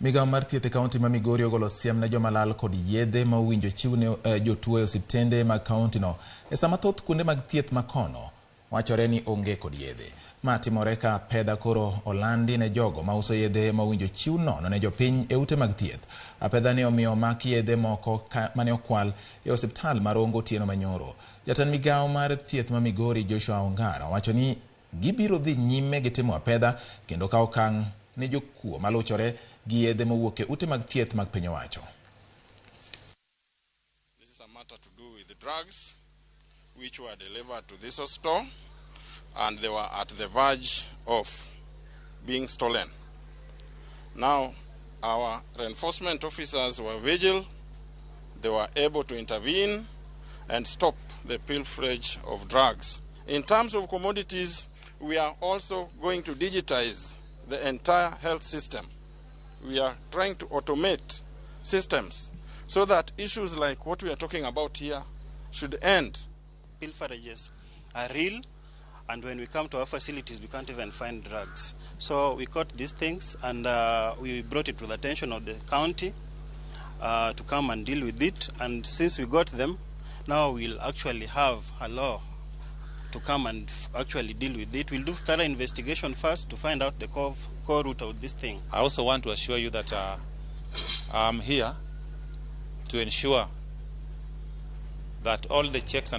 Migawo mar thieth e kaunti ma Migori ogolo siem ne joma lal kod yedhe ma owinjo chiw ne jotuo e osiptende mag kauntino e sama thoth kuonde mag thieth ma kono wachore ni onge kod yedhe. Ma timore ka apedha koro olandi ne jogo ma uso yedhe ma owinjo chiw nono ne jopiny e ute mag thieth. Apedha ni omiyo omak yedhe moko mane okwal e osiptal ma Rongo otieno manyoro. Jatend migawo mar thieth ma Migori Joshua Ongara owacho ni gibiro dhi nyime gi timo apedha kendo kawo okang' ne jokuo maluchore gi yedhe mowuok e ute mag thieth mag piny owacho. This is a matter to do with the drugs which were delivered to this hospital, and they were at the verge of being stolen. Now, our reinforcement officers were vigilant. They were able to intervene and stop the pilferage of drugs. In terms of commodities, we are also going to digitize the entire health system. We are trying to automate systems so that issues like what we are talking about here should end. Pilferages are real, and when we come to our facilities, we can't even find drugs. So we caught these things and we brought it to the attention of the county to come and deal with it. And since we got them, now we'll actually have a law to come and actually deal with it. We'll do thorough investigation first to find out the core root of this thing. I also want to assure you that I'm here to ensure that all the checks and